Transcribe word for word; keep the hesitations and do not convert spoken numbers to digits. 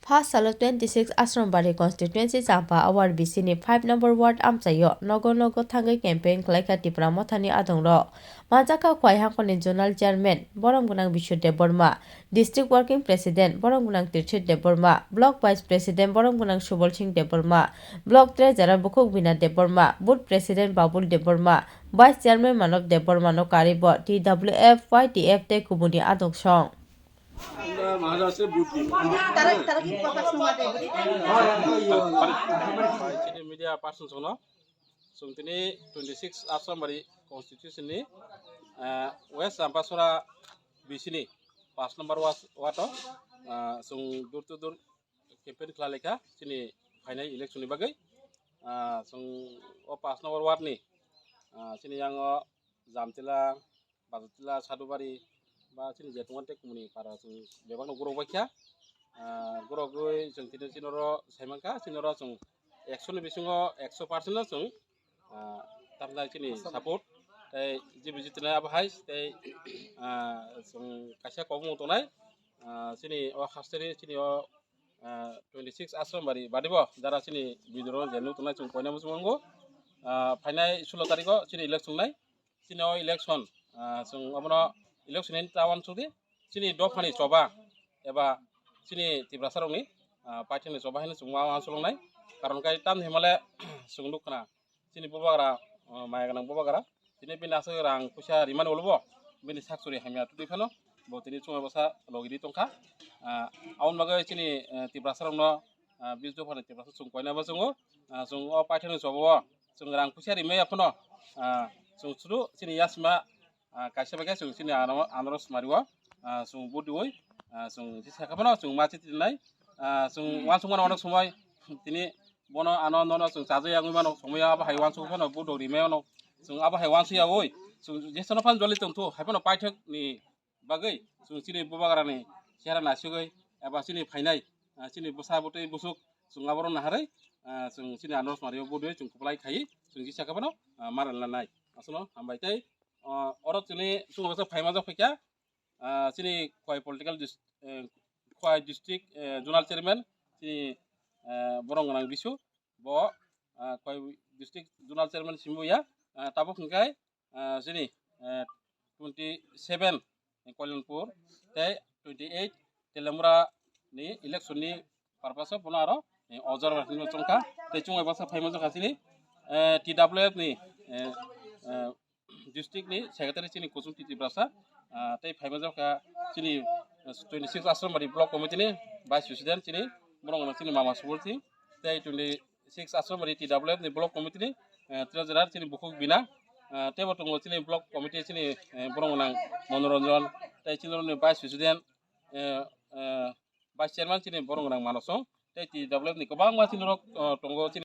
First salo twenty six Asrambari constituency Champa Awar B C ni five number ward amchaio nogo nogo thangwi campaign khlaikha Tipra Mothani adongrok. Manjakha Khwai Hangkoni Zonal Chairman Borom Gwnang Bishu Debbarma, District Working President Borom Gwnang Tirthit Debbarma, Block Vice President Borom Gwnang Subol Singh Debbarma, Block Treasurer Bukhuk Bina Debbarma, Booth President Babul Debbarma, Vice Chairman Manob Debbarma no karibo T W F, Y T F tei kubuni adong song. Chini media person songno, chwng tini twenty six Asrambari constituency ni, ah, West Champasora B C ni paanch number ward, ward o, ah, chwng door to door campaign khlai laikha chini phainai election ni bagwi. Ah, chwng o paanch number ward ni, ah, chini yang o Jamtila, Bajutila, Sadubari, ba chini je tongo tei kumuni para chwng bebakno gurok baikha. Ah, gurogwi chwng tini chini oro saimankha, chini oro chwng ekso ni bisingo ekso percent no chwng, ah, tamjai chini support tei G B G tini abo hai tei, ah, chwng kaisa kobong tongnai, ah, chini o hasteni chini o, ah, twenty six Asrambari badibo jara chini video je nuk tongnai chwng koina muchung wngo. Ah, phainai sulo tarikh o chini election nai. Chini o election, ah, chwng obono election ni ta uansukdi. Chini dophani choba eba chini Tiprasa rokni, ah, paithakni choba haino chwng ma uansuknai. Karon khe tamni himale chwng nukha na chini bubagra, ah, maya gwnang bubagra. Chini bini aswk rang puisa rimani ulo bo bini sak churi hamya twi phano bo tini chwng bwsa logi di tongkha. Ah, aboni bagwi chini, eh, Tiprasa rokno, ah, bini dophani Tiprasa chwng koina bo chwngo. Ah, chwng o paithakni choba o chwng rang puisa rimaya phano, ah, chwng suru chini yasma, ah, kaisa bai khe chwng chini ano, anoro swmari o, ah, chwng vote riwi, ah, chwng jesa khe phano chwng ma chiti nai, ah, chwng uansukmano onek somoi tini bono ano nono chwng chajak yagwi mano somoi abo hai uansuk phano vote rok rimai mano chwng abo hai uansuk yawi chwng jesano phano joli tongthu hai phano paithak ni bagwi chwng chini bubagrani chehra naisugwi eba chini phainai, ah, chini bwsa bwtwi bwswk chwng aborok naharwi, ah, chwng chini anoro swmari o vote riwi chwng kwplai khaiwi chwng jesa khe phano, ah, ma rwna nai. Aswkno hambai tei, ah, oro chini chwng bwsa phaima jok phaikha, ah, chini Khwai political dis-, eh, Khwai district, eh, zonal chairman chini, eh, Borom Gwnang Bisu bo, ah, Khwai district zonal chairman simi ya, ah, tabuk hwnkhe, ah, chini, eh, twenty seven Kalyanpur tei twenty eight Telamura ni election ni purpose o bono aro, eh, ojor hinwi chongkha tei chwng bai bwsa phaima jokha chini, eh, T W F ni, eh, eh, district ni secretary chini Kusum Tiprasa, ah, tei phaima jokha chini, eh, twenty six Asrambari block committee ni vice president chini borok no chini Mama Subol Singh tei twenty six Asrambari T W F ni block committee ni, eh, treasurer chini Bukhuk Bina, ah, tei bo tongo chini block committee chini, eh, borok nang Monoranjan tei chini rokni vice president, eh, eh, vice chairman chini borok nang Manosong tei T W F ni kwbangma chini rok, eh, tongo chini